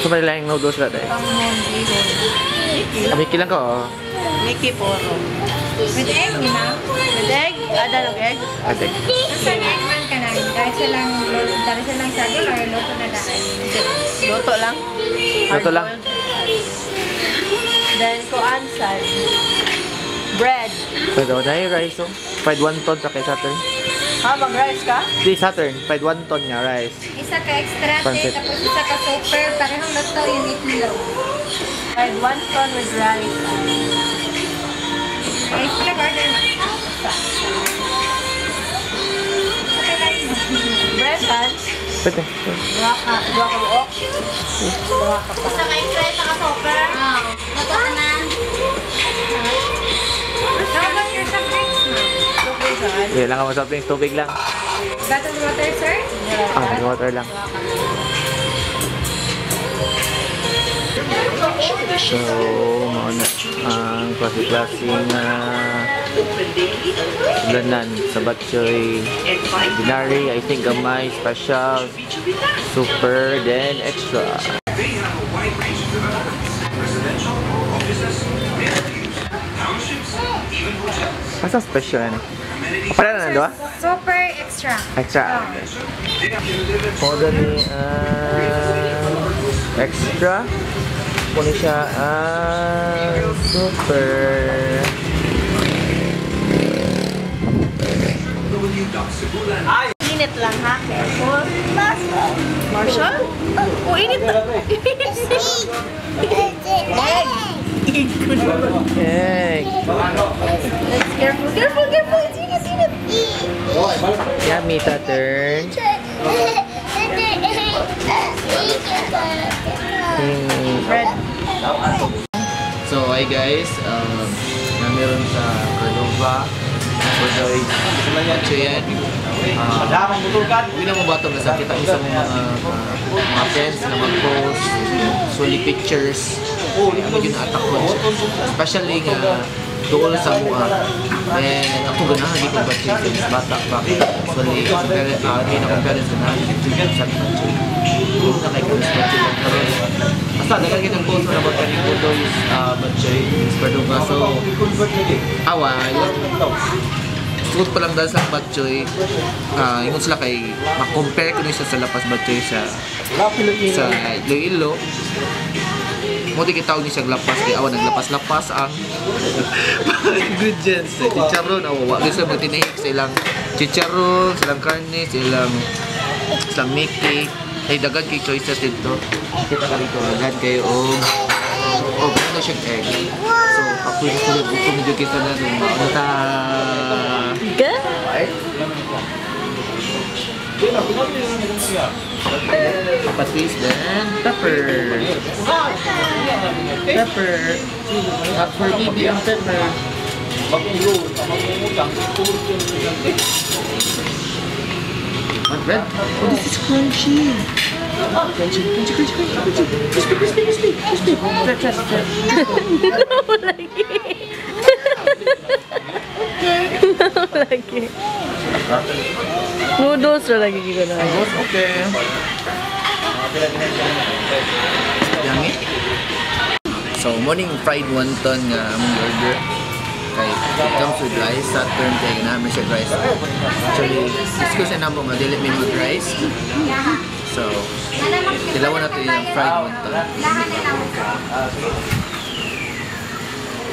Gusto pa nila yung noodles na dahil. Pang bihon. Mickey lang ko, oh. Mickey poro. With egg, na? With egg? Ada nog egg? Ate. Basta egg man ka na. Dahil siya lang sagol or luto na dahil? Luto lang? Luto lang. Then, kuan side. Bread. Pwede na yung rice, oh. Fried wonton sa kay Saturn. Ha, mag-rice ka? Di Saturn, fried wonton nga rice. Isa ka extra, te, Pancit. Tapos isa ka super. Parehong luto yung itlog. Fried wonton with rice. Rice lang order mo. Okay lang mo. Bread, han? Pwede. Duha ka, duha ka buok? Duha ka pa. Isa ka extra, isa ka super. Oo. Luto ka na. How about your soft drinks, ma'am? Tubig, han? Hindi lang ako soft drinks, tubig lang. Bottled water, sir? Ah, water lang. So, mauna ang klase-klase na sudlanan sa Batchoy. Ordinary, I think gamay, special, super, then extra. They have a wide range of developments, residential, offices, mixed use, townships, even hotels. Asa special ano? Pala na na, Super extra. Extra. Order ni extra. Kunin siya ang super. Init lang ha, careful. Marshall? Oh, init na. Egg! Egg. Careful, careful, careful! It's init, init! Yummy, Saturn. Bread. So, hi guys. Namiron sa Cordova. Cordoy. Batchoy yan. Uwi na mo ba ito? Nasa kita isa mga mga friends na mag-post. Usually pictures. Ano yun attack ko siya. Especially nga dool sa mua. And ako ganahan di ko batchoy since bata pa. Usually, sa parents, hindi na akong parents ganahan sa batchoy. Hindi na kay Chris batchoy. Basta, daghan kitang post na about kaning Budoy's batchoy Cordova. So, awa, sugod pa lang dahil sa batchoy, ingon sila kay ma-compare ko siya sa Lapas batchoy sa Iloilo. Mo di kitawag ni siya lapas kay awa naglapas-lapas ang ingredients. Chicharon, awa wa gyud sila magtinihik sa ilang chicharon, sa ilang karne, sa ilang mickey. Ay daghan kay choices dito. Kita ka dito daghan kayo og oh, meron na siyang egg. So, ako yung gusto gusto medyo kita na nung mauna ta. Patis, then pepper. Pepper. Not for baby ang pepper. Want bread? Oh, this is crunchy. Crunchy, crunchy, crunchy, crunchy, crunchy. Crispy, crispy, crispy, crispy. Try, try, try. No, lagi. No, lagi. Noodles ra lagi ko na. Noodles, okay. Yummy. So, morning fried wonton nga among order. Kay it comes with rice, Saturn kay ganahan siya rice. Actually, excuse na namo nga dili may mag rice. So, tilawan natin yung fried wonton.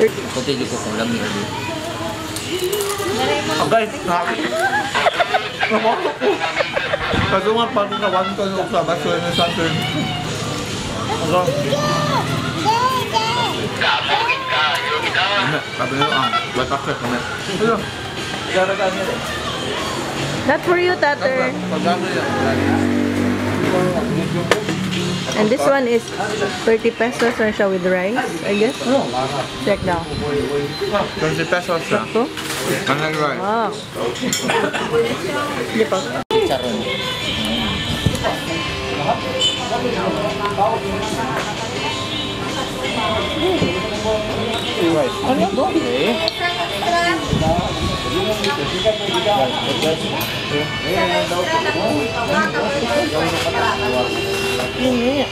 Kunti ko kung lang ni order. Oh guys, Kasungan pa na wonton og sa batchoy na Saturn. Sabi nyo ang white chocolate kami. Not for you, Tater. And this one is 30 pesos or siya with rice, I guess. Check now. 20 pesos siya. So? Ang rice. Wow. Hindi pa. Chicharon. Ano to? Okay. I-press,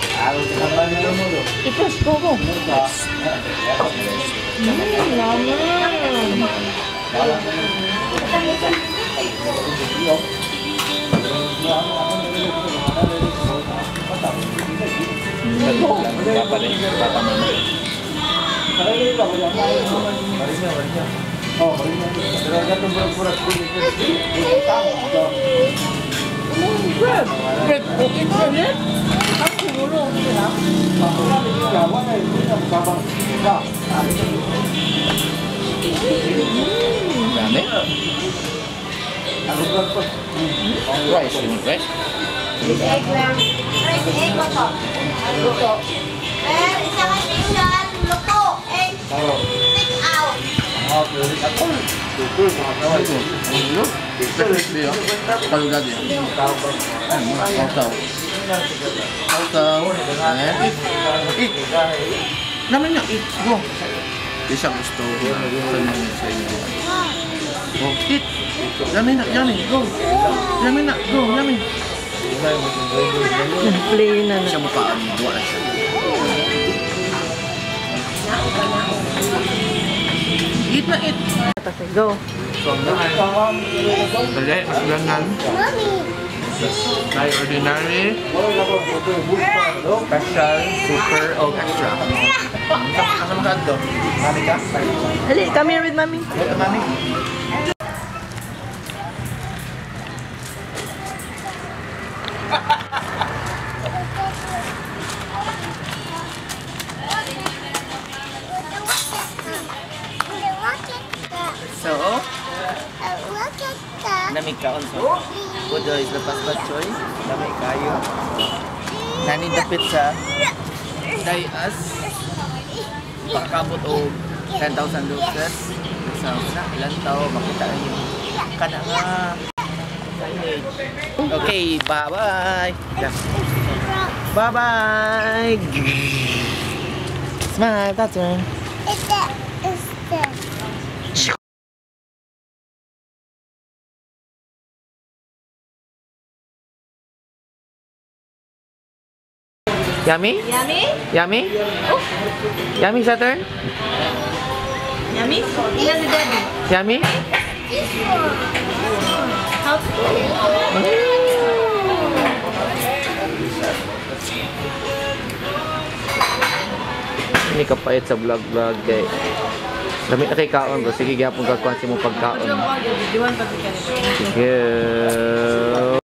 go, go. Papa rin, papa mama. Bread, okay, bread. Dami. Rice, you want rice? Egg lang. Rice, egg mo to. Luto. Eh, isa ka special, luto. Egg. Take out. Kalugad yun. Tao-tao. Tao-tao. Eat. Eat. Naman niya, eat. Go. Di siya gusto. Sa inyo. Go. Eat. Yummy na, yummy. Go. Yummy na, go. Yummy. Play na na. Siya mukha ang duwa na siya. Eat na, eat. Go. Dali, mas ganan. May ordinary, special, super, o extra. Kasama ka dito. Mami ka? Dali, come here with mommy. Mami. So, namig kaon so. Budoy, lapas batchoy. Lamig kayo. Nani dapit sa Dayas. Pakabot og 10,000 lukes. Sa una, ilan tao makita ninyo. Kana nga signage. Okay, bye-bye. Bye-bye. Smile, that's turn. Yummy? Yummy? Yummy? Yummy, Saturn? Yummy? Ilan si daddy? Yummy? How? Hindi ka pait sa vlog-vlog kay Dami na kay kaon bro. Sige gyapon ka kuan si mo pagkaon. Sige.